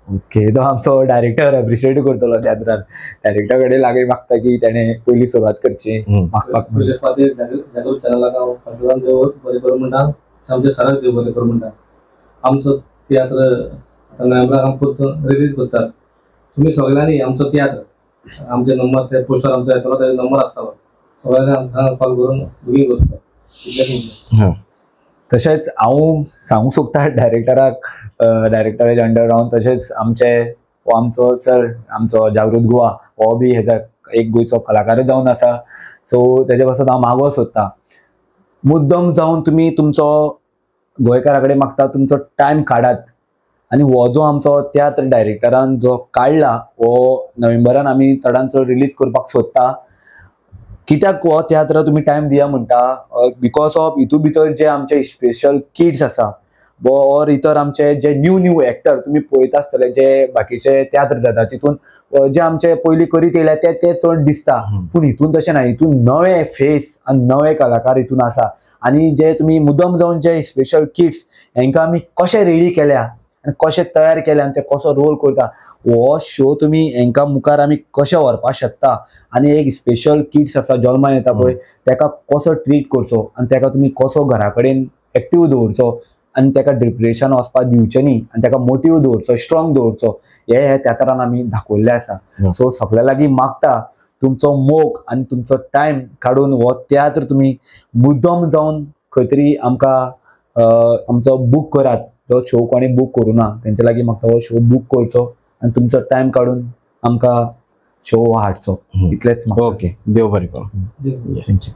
Okay, तो आमचो director appreciate करतलो तियात्रान. डायरेक्टर कडेन लागीं मागता की तेणें पयली सुरवात करची मागपाक. पयले सुवातेर जागृत चॅनलाक हांव पंचजान देव बरें करूं म्हणटा, आमच्या सराक देव बरें करूं म्हणटा. आमचो तियात्र आतां नोव्हेंबराक आमी परतून रिलीज करतात. तुमी सगळ्यांनी आमचो तियात्र, आमचे नंबर ते पोस्टर आमचो येतलो, तेजो नंबर आसतलो, सगळ्यांनी आमकां कॉल करून बुकींग करचो. इतलेंच. तशेंच हांव सांगूंक सोदता डायरेक्टराक, डायरेक्टराच्या अंडर रावन, तशेंच आमचे हो आमचो सर, आमचो जागृत गोवा हो बी हेजा एक गोंयचो कलाकार जावन आसा. सो तेजे पासून हांव मागो सोदता, मुद्दम जावन तुमी तुमचो गोंयकारा कडेन मागता तुमचो टायम काडात आनी हो जो आमचो तियात्र डायरेक्टरान जो काडला हो नोव्हेंबरान आमी चडान चड रिलीज करपाक सोदता. कित्याक हो तियात्र तुमी टायम दिया म्हणटा, because of हितू भितर जे आमचे स्पेशल किड्स आसा और इतर आमचे जे न्यू न्यू एक्टर तुमी पळयता आसतले, जे बाकीचे तियात्र जाता तितून जे आमचे पयलीं करीत येयल्या ते ते चड दिसता, पूण हितून तशें ना. हितून नवे फेस आनी नवे कलाकार हितून आसा आनी जे तुमी मुद्दम जावन जे स्पेशल किड्स हेंकां आमी कशे रेडी केल्या आनी कशे तयार केले आनी ते कसो रोल करता, हो शो तुमी हेंकां मुखार आमी कशे व्हरपाक शकता. आनी एक स्पेशल किड्स आसा जल्मान येता पळय, तेका कसो ट्रीट करचो आनी तेका तुमी कसो घरा कडेन एक्टीव दवरचो आनी तेका डिप्रेशन वचपाक दिवचें न्ही आनी तेका मोटीव दवरचो, स्ट्रॉंग दवरचो, हे हे तियात्रान आमी दाखयल्लें आसा. सो सगळ्या लागीं मागता तुमचो मोग आनी तुमचो टायम काडून हो तियात्र तुमी मुद्दम जावन खंय तरी आमकां आमचो बूक करात. जो शो कोणी बूक करूं ना तेंच्या लागीं म्हाका हो शो बूक करचो आनी तुमचो टायम काडून आमकां शो हाडचो, इतलेंच. ओके, देव बरें करूं. Thank you.